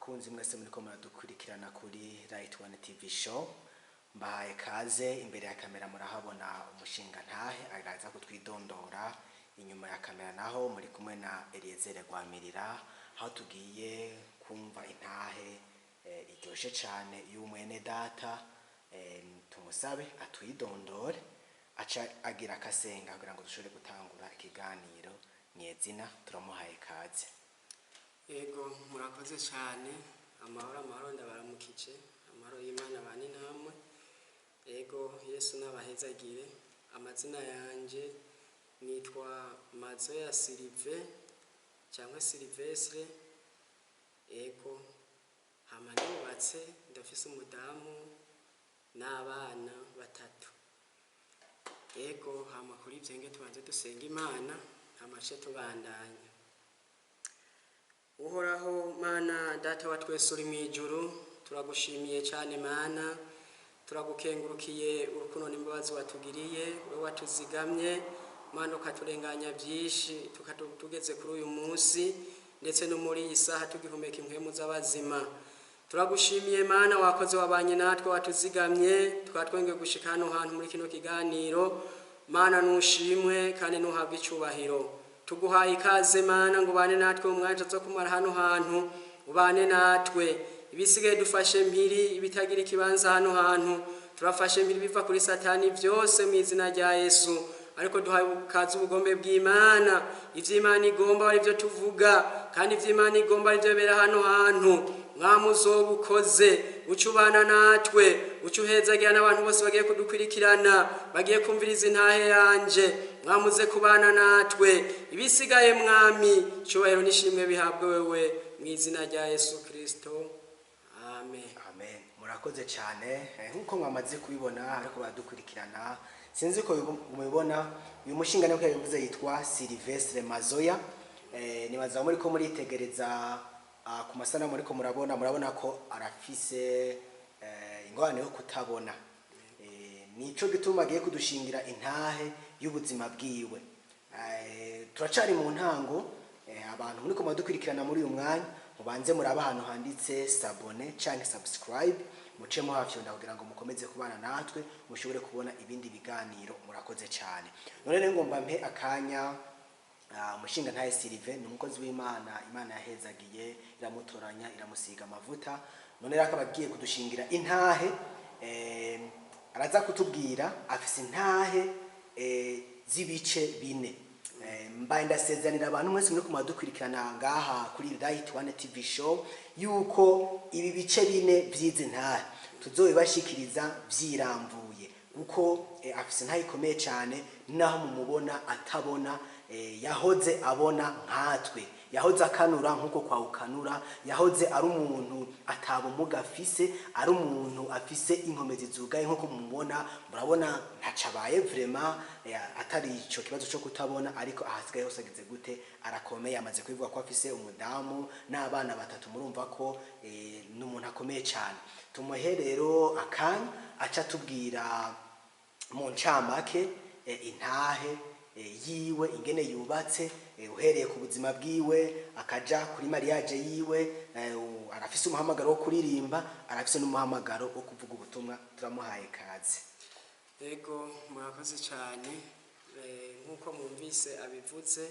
Abakunzi mwese muriko muradukurikirana kuri Right One TV Show, mbahaye kaze. Imbere ya kamera murahabona umushinga ntahe araza kutwidondora. Inyuma ya kamera naho muri kumwe na Eliezer Rwamirira, aho tugiye kumva intahe iryoshe cane y'umwene data. Tumusabe atwidondore, aca agira akasenga kugira ngo dushobore gutangura ikiganiro nyezina. Turamuhaye kaze. Yego, murakoze cyane. Amahoro, amahoro, ndabaramukije. Amahoro y'Imana bane namwe. Yego, Yesu n'abahezagire. Amazina yanjye nitwa Mazoya Silive cyangwa Silivestre. Yego, hama nubatse, ndafise umudamu n'abana batatu. Yego, hama kuri ibyo nge tubanze dusenga Imana, hama ce tubandanya. Uhoraho Mana Data wa twese uri mu ijuru, turagushimiye cyane Mana, turagukengurukiye urukundo n'imbabazi watugiriye, wowe watuzigamye Mana, ukaturenganya byinshi tugeze kuri uyu munsi, ndetse no muri iyi saha tugihumeka impwemu z'abazima. Turagushimiye Mana, wakoze, wabanye natwe, watuzigamye, tukaba twongeye gushika hano hantu muri kino kiganiro. Mana, nushimwe kandi nuhabwe icyubahiro. Tuguhaye ikaze Mana, ngo ubane natwe mu mwanya zo kumara hano hantu, ubane natwe. Ibisigaye dufashe mpiri, ibitagira ikibanza hano hantu turafashe mpiri, biva kuri Satani byose mu izina rya Yesu. Ariko duhaye ikaze ubugombe bw'Imana, ivy'Imana igomba ari byo tuvuga, kandi ivy'Imana igomba ari byo bera hano hantu. Mwami, uzoba ukoze, uca ubana natwe, uca uhezagira n'abantu bose bagiye kudukurikirana, bagiye kumviriza intahe yanje. Mwami, uze kubana natwe. Ibisigaye Mwami, icyubahiro n'ishimwe bihabwe wewe, mu izina rya Yesu Kristo, amen. Amen. Murakoze cyane. Nk'uko mwamaze kubibona, ariko baradukurikirana, sinzi ko mubibona, uyu mushinga niko yabivuze yitwa Sylvestre Mazoya. Nibaza muri ko muritegereza ku masanamu ariko murabona ko arafise ingorane yo kutabona. Nico gituma agiye kudushingira intahe y'ubuzima bwiwe. Turacari mu ntango. Abantu muri ko muradukurikirana muri uyu mwanya, mubanze muraba ahantu handitse s'abonner canke subscribe, muce muhafyonda kugira ngo mukomeze kubana natwe, mushobore kubona ibindi biganiro. Murakoze cyane. None rero ngomba mpe akanya umushinga ntahe Sylvain. Ni umukozi w'Imana, Imana yahezagiye, iramutoranya, iramusiga amavuta. None rero akaba agiye kudushingira intahe. Araza kutubwira afise intahe z'ibice bine. Mbaye ndasezanira abantu mwese muri kumadukurikirana ngaha kuri Right One TV Show yuko ibi bice bine vy'izi ntahe tuzobibashikiriza vyiramvuye, kuko afise intahe ikomeye cyane. Naho mumubona atabona, yahoze abona nkatwe, yahoze akanura nkuko kwawukanura, yahoze ari umuntu atabumuga afise, ari umuntu afise inkomezi zugaye nkuko mumubona. Murabona ntacabaye vraiment, atari ico kibazo cyo kutabona, ariko ahasigaye hose ageze gute? Arakomeye. Amaze kubivuga ko afise umudamu n'abana batatu. Murumva ko ni umuntu akomeye cyane. Tumuhe rero akanya aca tubwira mu ncamake intahe yiwe, ingene yubatse, uhereye ku buzima bwiwe akaja kuri mariage yiwe. Arafise umuhamagaro wo kuririmba, arafise n'umuhamagaro wo kuvuga ubutumwa. Turamuhaye kaze. Yego, murakoze cyane. Nk'uko mwumvise abivuze,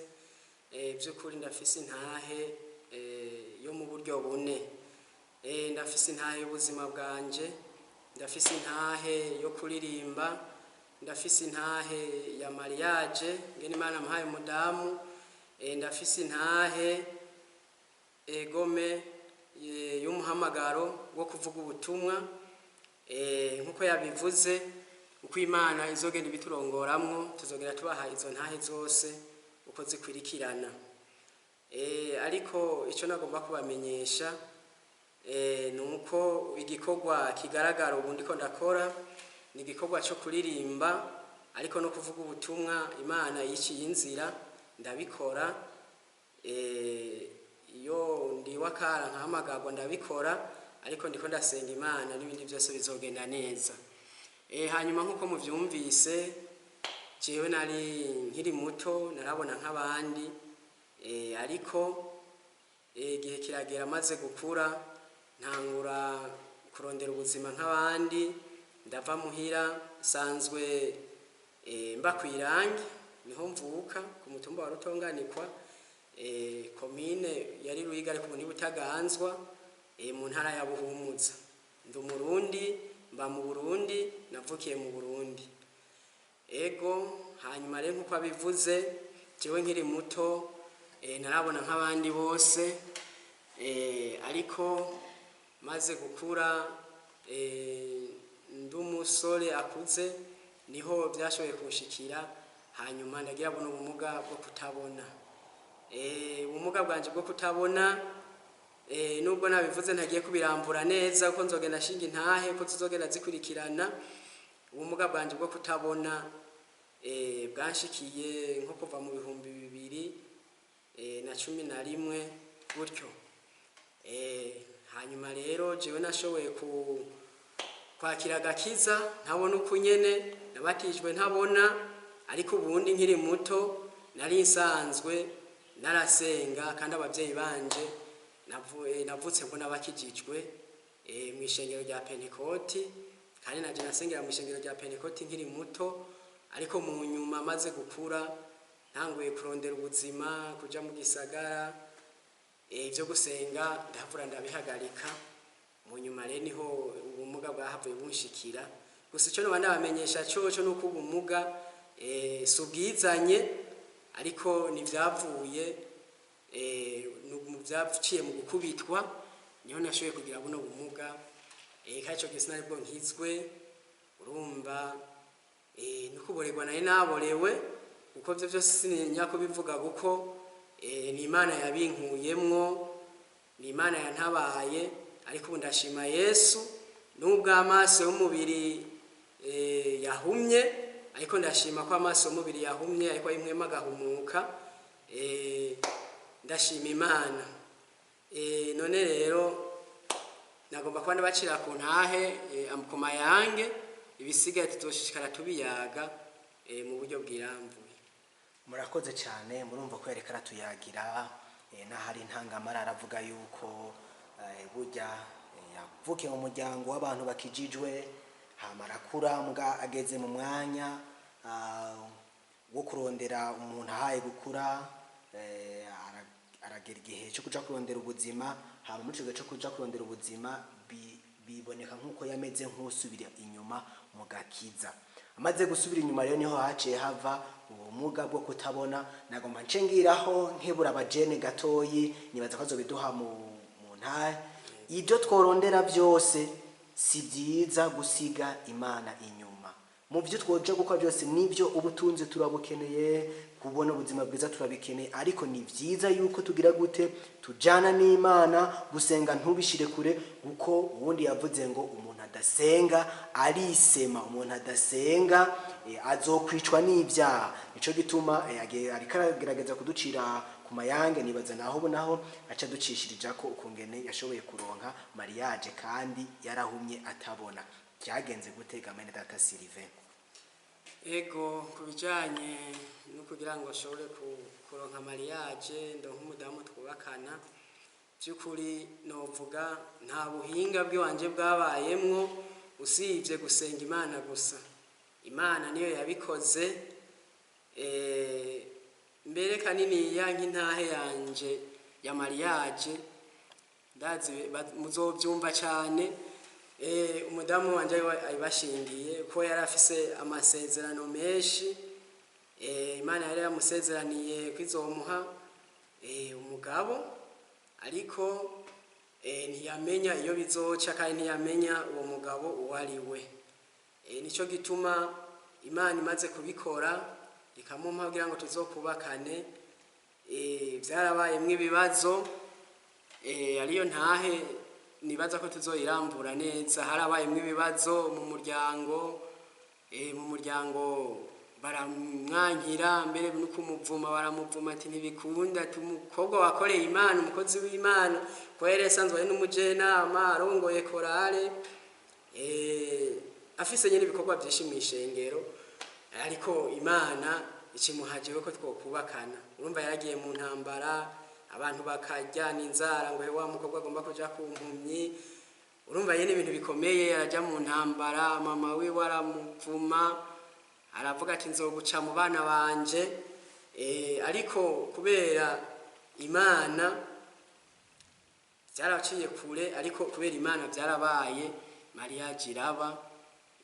by'ukuri ndafise intahe yo mu buryo bune. Ndafise intahe y'ubuzima bwanje, ndafise intahe yo kuririmba, ndafise intahe ya mariage ngene Imana amuhaye umudamu, ndafise intahe egome y'umuhamagaro wo kuvuga ubutumwa. Nk'uko yabivuze, uko Imana izogenda ibiturongoramwo, tuzogenda tubaha izo ntahe zose uko zikwirikirana. Ariko icyo nagomba kubamenyesha ni uko igikorwa kigaragara ubu ndiko ndakora ni igikorwa cyo kuririmba, ariko no kuvuga ubutumwa Imana yiciye inzira ndabikora. Iyo ndiwakara nkahamagarwa ndabikora, ariko ndiko ndasenga Imana n'ibindi byose bizogenda neza. Hanyuma nk'uko muvyumvise, jewe nari nkiri muto narabona nk'abandi, ariko igihe kiragera maze gukura. Ntangura kurondera ubuzima nk'abandi, ndava muhira nsanzwe mba kw'irangi, niho mvuka ku mutumba wa Rutonganikwa, komine yari Ruyigi ariko ubu ni Butaganzwa, mu ntara ya Buhumuza. Ndi Umurundi, mba mu Burundi, navukiye mu Burundi. Ego, hanyuma rero nk'uko abivuze, jewe nkiri muto narabona nk'abandi bose, ariko maze gukura, ndi umusore akuze, niho byashoboye kunshikira, hanyuma ndagira buno ubumuga bwo kutabona. Ubumuga bwanje bwo kutabona, nubwo nabivuze ntagiye kubirambura neza kuko nzogenda nshinga intahe ko zizogenda zikurikirana. Ubumuga bwanje bwo kutabona bwanshikiye nko kuva mu 2011 gutyo. Hanyuma rero jewe nashoboye kwakira agakiza ntabona uko nyene nabatijwe ntabona, ariko ubundi nkiri muto nari nsanzwe narasenga, kandi ababyeyi banje navutse mbona bakijijwe mu ishengero rya Pentekoti, kandi naje nasengera mu ishengero rya Pentekoti nkiri muto. Ariko mu nyuma maze gukura, ntanguye kurondera ubuzima, kuja mu gisagara, ibyo gusenga ndahavura ndabihagarika. Mu nyuma rero niho ubumuga bwahavuye bunshikira. Gusa icyo noba ndabamenyesha coco nuko ubumuga si ubwizanye, ariko ntivyavuye byaciye mu gukubitwa, niho nashoboye kugira buno bumuga. Kandi ico gihe sinari bwo nkizwe, urumva, nukuborerwa nari naborewe, kuko ivyo vyose sininya kubivuga, kuko ni Imana yabinkuyemwo, ni Imana yantabaye. Ariko ubu ndashima Yesu, nubwo amaso y'umubiri yahumye, ariko ndashima ko amaso y'umubiri yahumye ariko ayimwema agahumuka. Ndashima Imana. None rero nagomba kuba ndabacira ku ntahe ku mayange, ibisigaye tuzoshishikara tubiyaga mu buryo bwirambuye. Murakoze cyane. Murumva ko yareka aratuyagira, n'ahari intangamara aravuga yuko burya yavukiye mu muryango w'abantu bakijijwe, hama arakura, mbwa ageze mu mwanya wo kurondera umuntu ahaye gukura, aragera igihe cyo kuja kurondera ubuzima. Hama muri ico gihe cyo kuja kurondera ubuzima biboneka nk'uko yameze nk'usubira inyuma mu gakiza. Amaze gusubira inyuma rero niho haciye hava ubumuga bwo kutabona. Nagomba nce ngiraho nkebura abajene gatoyi, nibaza ko azobiduha mu ntare. Ibyo tworondera byose, si byiza gusiga Imana inyuma mu byo twoja gukora byose. Nibyo, ubutunzi turabukeneye, kubona ubuzima bwiza turabikeneye, ariko ni byiza yuko tugira gute? Tujana n'Imana. Gusenga ntubishire kure, kuko ubundi yavuze ngo umuntu adasenga arisema, umuntu adasenga azokwicwa n'ibyaha. Nico gituma ariko aragerageza kuducira ku mayange. Nibaza naho ubu naho aca aducishirija ko ukungene yashoboye kuronka mariage kandi yarahumye atabona. Byagenze gute ga mwene data Sylvain? Ego, ku bijyanye no kugira ngo ashobore kuronka mariage, ndonka umudamu twubakana, by'ukuri novuga nta buhinga bw'iwanje bwabayemwo usibye gusenga Imana gusa. Imana niyo yabikoze. Mbere kaniniya nk'intahe yanje ya mariage, ndazi muzobyumva cyane. Umudamu wanje ariwe ayibashingiye, ko yari afise amasezerano menshi. Imana yari yamusezeraniye ko izomuha umugabo, ariko ntiyamenya iyo bizoca, kandi ntiyamenya uwo mugabo uwo ari we. Nico gituma Imana imaze kubikora ikamumpa kugira ngo tuzokubakane, byarabayemwo ibibazo, ariyo ntahe nibaza ko tuzoyirambura neza. Harabayemwo ibibazo mu muryango, mu muryango baramwankira, mbere no kumuvuma baramuvuma, ati ntibikunda, ati umukobwa wakoreye Imana, umukozi w'Imana, ko yari yasanzwe ari n'umujenama, arongoye korale, afise nyine ibikorwa byinshi mu ishengero, ariko Imana ikimuhajewe ko twokubakana. Urumva yaragiye mu ntambara, abantu bakajyana inzara ngo: "He, wa mukobwa agomba kuja ku mpumyi." Urumva yene ibintu bikomeye, arajya mu ntambara, mama wiwe aramuvuma, aravuga ati nzoguca mu bana banje. Ariko kubera Imana byaraciye kure, ariko kubera Imana byarabaye, mariage iraba.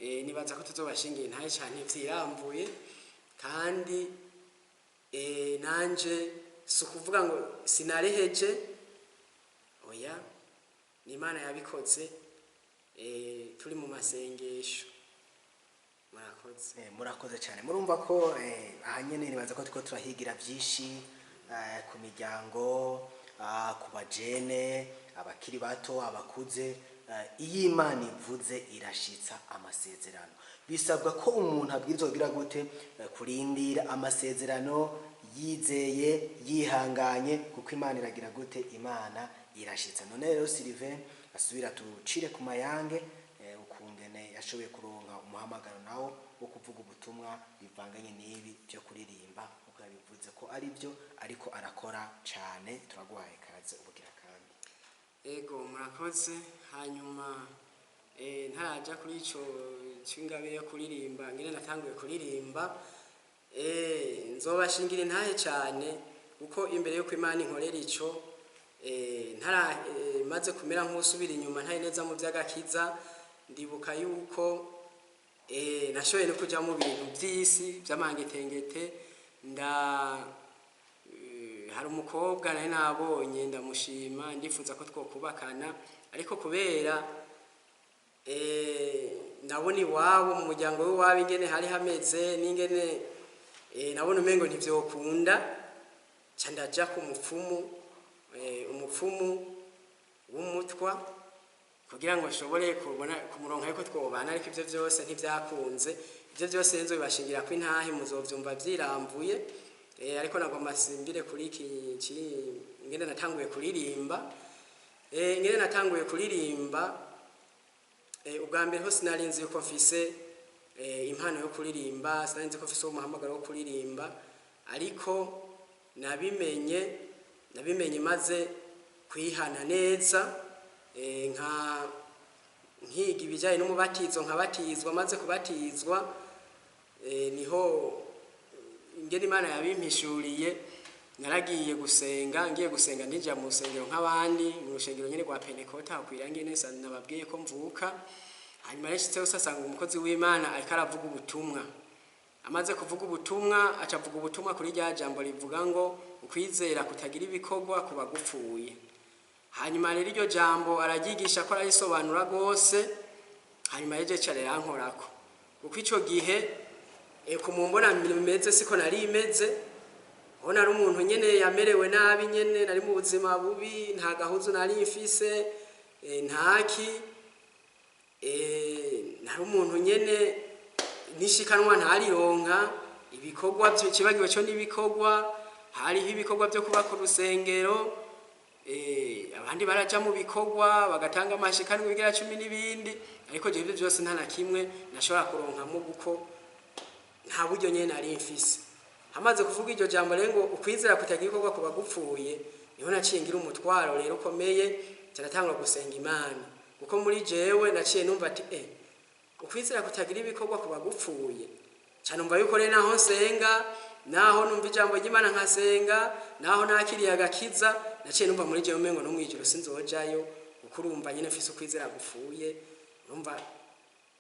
Nibaza ko tuzobashingiye ntaye cyane vyiramvuye, kandi nanje si ukuvuga ngo sinareheje, oya, ni Imana yabikoze. Turi mu masengesho. Murakoze. Murakoze cyane. Murumva ko aha nyene nibaza ko turiko turahigira byinshi ku miryango, ku bajene, abakiri bato, abakuze. Iyo Imana ivuze irashitsa amasezerano. Bisabwa ko umuntu abwirizwa kugira gute? Kurindira amasezerano yizeye, yihanganye, kuko Imana iragira gute? Imana irashitsa. None rero Sylvain asubira tucire ku mayange ukungene yashoboye kuronka umuhamagaro nawo wo kuvuga ubutumwa bivanganye n'ibi byo kuririmba, uko yabivuze ko ari byo ariko arakora cane. Turaguhaye kaze ubugira kandi. Ego, murakoze. Hanyuma ntaraja kuri ico c'ingabire yo kuririmba, ngene natanguye kuririmba, nzobashingira intahe cyane, kuko imbere yuko Imana inkorera ico, ntara maze kumera nk'usubira inyuma, ntari neza mu by'agakiza. Ndibuka yuko nashoboye no kuja mu bintu by'isi by'amangetengete. Nda hari umukobwa nari nabonye, ndamushima, ndifuza ko twokubakana, ariko kubera ndabona iwabo, mu muryango w'iwabo ingene hari hameze n'ingene nabona umengo ntivyokunda, ca ndaja ku mupfumu, umupfumu w'umutwa, kugira ngo nshobore kubona kumuronka yuko twobana. Ariko ivyo vyose ntivyakunze. Ivyo vyose nzobibashingira ko intahe, muzovyumva vyiramvuye. Ariko nagomba simbire kuri iki ingene natanguye kuririmba. Ingene natanguye kuririmba, ubwa mbere ho sinari nzi yuko mfise impano yo kuririmba, sinari nzi ko mfise umuhamagaro wo kuririmba, ariko nabimenye maze kwihana neza, nka nkiga ibijyanye n'umubatizo, nkabatizwa. Maze kubatizwa, niho ingene Imana yabimpishuriye. Naragiye gusenga, ngiye gusenga ndinjira mu rusengero nk'abandi, mu rusengero nyene rwa Pentekota hakwira ngene nababwiye ko mvuka. Hanyuma rero nshitseyo nsanga umukozi w'Imana ariko aravuga ubutumwa. Amaze kuvuga ubutumwa, aca avuga ubutumwa kuri rya jambo rivuga ngo ukwizera kutagira ibikorwa kuba gupfuye. Hanyuma rero iryo jambo araryigisha, ko ararisobanura rwose. Hanyuma rero ca rirankorako, kuko ico gihe ku mumbona meze siko nari imeze. Aho nari umuntu nyene yamerewe nabi nyene, nari mu buzima bubi, nta gahuzu nari mfise, ntaki, nari umuntu nyene nishikanwa ntarironka. Ibikorwa byo kibagiwe cyo n'ibikorwa, hariho ibikorwa byo kubaka urusengero, abandi baraja mu bikorwa bagatanga amashikanwa ibigera 10 n'ibindi, ariko jewe ivyo byose nta na kimwe nashobora kuronkamo, kuko nta buryo nyene nari mfise. Hamaze kuvuga iryo jambo rero ngo ukwizera kutagira ibikorwa kuba gupfuye, niho naciye ngira umutwaro rero ukomeye, nca gusenga Imana, kuko muri jewe naciye numva ati ukwizera kutagira ibikorwa kuba gupfuye. Ca numva yuko rero naho nsenga, naho numva ijambo ry'Imana nkasenga, naho nakiriye agakiza, naciye numva muri jewe umengo no mw'ijuru sinzojayo, kuko urumva nyene mfise ukwizera gupfuye, urumva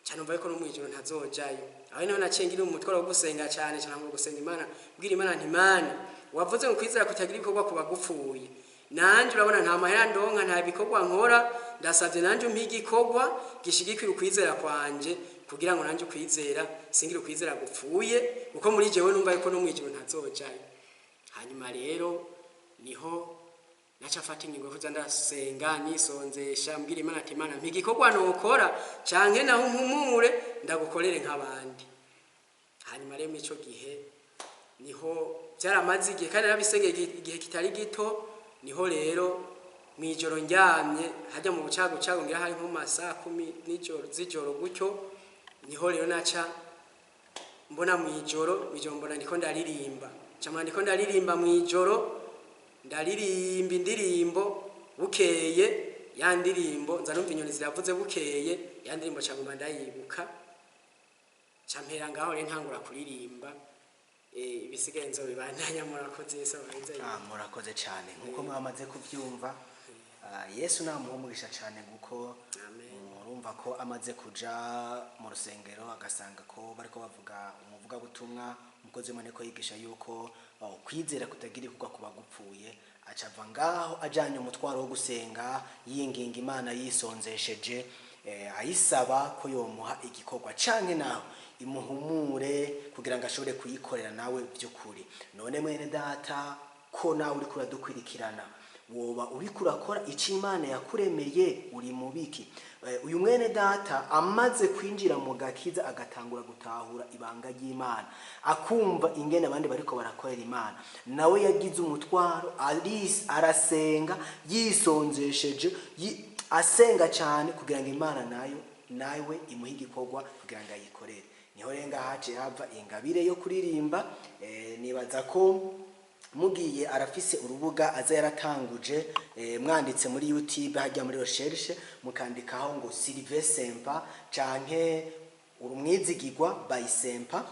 ca numva yuko no mw'ijuru ntazojayo. Aho niho naciye ngira umutwaro wo gusenga cyane cyane, ngo gusenga Imana, mbwira Imana nti Imana, wavuze ngo kwizera kutagira ibikorwa kuba gupfuye, nanje urabona nta mahera ndonka, nta bikorwa nkora, ndasabye nanje umpe igikorwa gishigikira ukwizera kwanje, kugira ngo nanje ukwizera singire ukwizera gupfuye, kuko muri jewe numva yuko no mw'ijuru ntazojayo. Hanyuma rero niho naca afata ingingo yo kuza ndasenga, nisonzesha, mbwira Imana ati Imana, mpa igikorwa nokora, canke naho umpumure ndagukorere nk'abandi. Hanyuma rero muri ico gihe niho byaramaze igihe, kandi narabisengeye igihe kitari gito. Niho rero mw'ijoro ndyamye hajya mu bucagucagu, ngira hari nko mu masaha 10 nijoro z'ijoro gutyo, niho rero naca mbona mw'ijoro mbona ndiko ndaririmba, nca mbona ndiko ndaririmba mw'ijoro, ndaririmba indirimbo. Bukeye Ya ndirimbo nza numva inyoni ziravuze, bukeye ya ndirimbo canguma ndayibuka, campera ngaho rero ntangura kuririmba. Ibisigaye nzobibandanya. Murakoze, Yesu abahiza. Murakoze cyane. Nkuko mwamaze kubyumva, Yesu namuha umugisha cyane, kuko Amen. murumva ko amaze kuja mu rusengero agasanga ko bariko bavuga umuvugabutumwa, umukozi w'Imana ko yigisha yuko kwizera kutagira ibikorwa kuba gupfuye, aca ava ngaho ajanye umutwaro wo gusenga, yinginga Imana yisonzesheje, ayisaba ko yomuha igikorwa canke naho imuhumure kugira ngo ashobore kuyikorera nawe by'ukuri. None mwene data, ko nawe uriko uradukwirikirana, woba uriko urakora icyo Imana yakuremeye? Uri mubiki? Uyu mwene data amaze kwinjira mu gakiza, agatangura gutahura ibanga ry'Imana, akumva ingene abandi bariko barakorera Imana, nawe yagize umutwaro, arasenga yisonzesheje, asenga cyane kugira ngo Imana nayo nawe imuhe igikorwa kugira ngo ayikorere. Niho rero ngaha haciye hava ingabire yo kuririmba. Nibaza ko mugiye, arafise urubuga aza yaratanguje. Mwanditse muri YouTube hajya muri recherche, mukandikaho ngo Sylvain Sempa canke Urumwizigirwa by Sempa,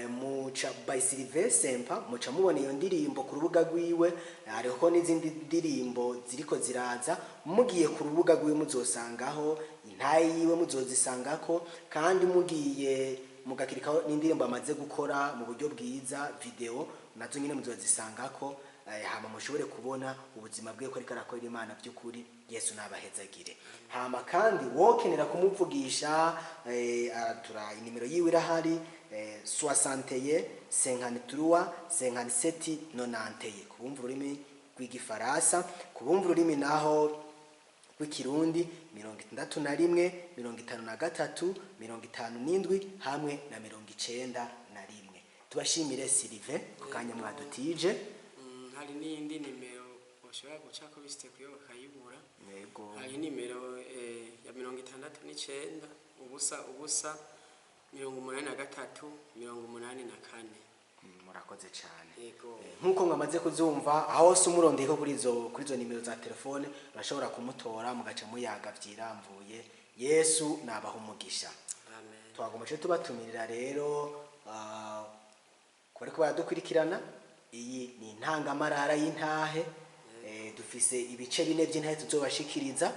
muca by Sylvain Sempa, muca mubona iyo ndirimbo ku rubuga rwiwe. Hariho n'izindi ndirimbo ziriko ziraza. Mugiye ku rubuga rwiwe muzosangaho intayi yiwe, muzozisangako, kandi mugiye mugakirikaho n'indirimbo amaze gukora mu buryo bwiza, video nazo nyine muzozisangako. Hama mushobore kubona ubuzima bwe ko ariko arakorera Imana by'ukuri. Yesu nabahezagire. Hama kandi wokenera kumuvugisha, aratura inimero yiwe irahari, 61 53 57 91 kubumva ururimi rw'Igifaransa. Kubumva ururimi naho rw'Ikirundi, 61 53 57 hamwe na 91. Tubashimire Sylvain ku kanya mwadutije. Hari n'iyindi nimero ushobora gucako bisite kuyo bakayibura. Yego. Hari nimero ya 69 0 0 83 84. Murakoze cyane. Yego. Nk'uko mwamaze kuzumva, aho hose umurondeye kuri izo nimero za telefone urashobora kumutora, mugaca muyaga byiramvuye. Yesu nabaha umugisha. Amen. Twagomba cyo tubatumirira rero, ku bariko baradukurikirana, iyi ni intangamarara y'intahe. Dufise ibice bine by'intahe tuzobashikiriza.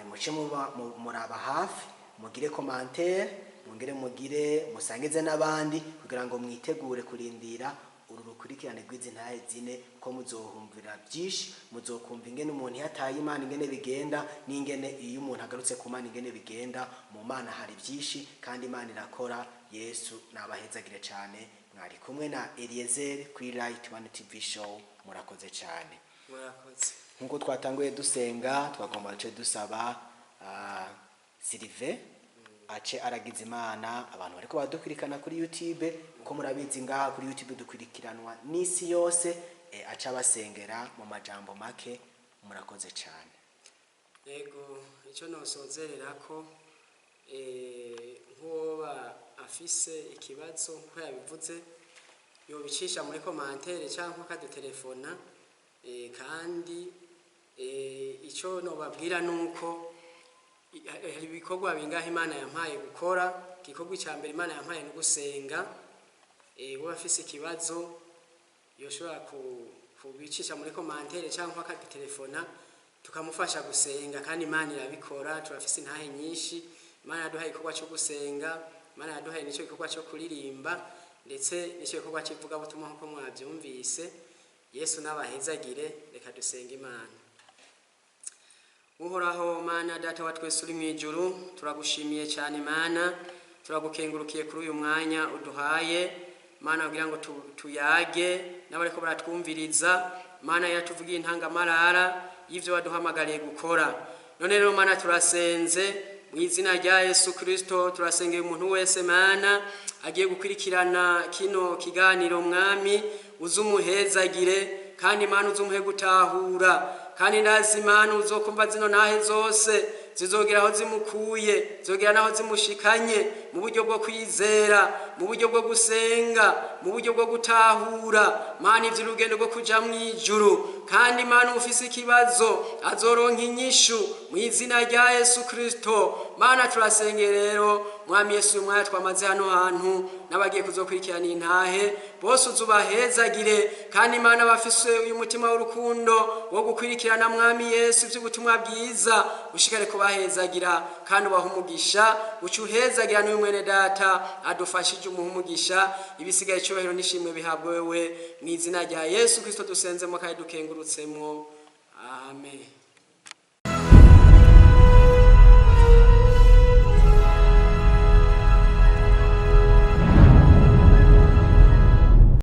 Muce muraba hafi, mugire commentaire, mungere mugire musangize n'abandi kugira ngo mwitegure kurindira uru rukurikirane rw'izi ntahe zine, ko muzohumvira byinshi. Muzokumva ingene umuntu yataye Imana ingene bigenda, n'ingene iyo umuntu agarutse ku Mana ingene bigenda. Mu Mana hari byinshi kandi Imana irakora. Yesu nabahezagire cyane. Mwari kumwe na Eliezer kuri Light One TV Show. Murakoze cyane. Murakoze. Nk'uko twatanguye dusenga, twagomba duce dusaba Sylvain ace aragiza Imana abantu bariko baradukurikirana kuri YouTube, kuko murabizi ngaha kuri YouTube dukurikiranwa n'isi yose. Aca abasengera mu majambo make. Murakoze cyane. Yego, icyo nosozerera ko nk'uwoba afise ikibazo, nk'uko yabivuze, yobicisha muri commentaire cyangwa akadutelefona. Kandi icyo nobabwira nuko hari ibikorwa bingahe Imana yampaye gukora. Igikorwa icya mbere Imana yampaye ni gusenga. Uba afise ikibazo yoshobora kubicisha muri commentaire cyangwa akadutelefona, tukamufasha gusenga, kandi Imana irabikora. Turafise intahe nyinshi. Imana yaduhaye igikorwa cyo gusenga, Imana yaduhaye n'icyo gikorwa cyo kuririmba, ndetse n'icyo gikorwa cy'ivugabutumwa nk'uko mwabyumvise. Yesu n'abahezagire. Reka dusenge Imana. Uhoraho Mana Data wa twese uri mu ijuru, turagushimiye cyane Mana, turagukengurukiye kuri uyu mwanya uduhaye Mana, kugira ngo tuyage n'abariko baratwumviriza. Mana, yatuvugiye intangamarara y'ivyo waduhamagariye gukora. None rero Mana, turasenze mu izina rya Yesu Kristo, turasengeye umuntu wese Mana agiye gukurikirana kino kiganiro. Mwami, uzumuhezagire, kandi Mana uzumuhe gutahura. Kandi ndazi Imana uzokumva zino ntahe zose zizogera aho zimukuye, zizogera naho zimushikanye, mu buryo bwo kwizera, mu buryo bwo gusenga, mu buryo bwo gutahura Mana ivy'urugendo rwo kuja mw'ijuru. Kandi Mana ufise ikibazo azoronka inyishu mu izina rya Yesu Kristo. Mana turasenge rero Mwami Yesu, uyu mwanya twamaze hano hantu n'abagiye kuzokurikirana intahe bose uzubahezagire. Kandi Imana bafise uyu mutima w'urukundo wo gukurikirana Mwami Yesu ivy'ubutumwa bwiza, ushikare kubahezagira kandi ubahe umugisha. Uca uhezagira n'uyu mwene data adufashije, umuhe umugisha. Ibisigaye icyubahiro n'ishimwe bihabwe wewe, mu izina rya Yesu Kristo dusenzemo kandi dukengurutsemo, amen.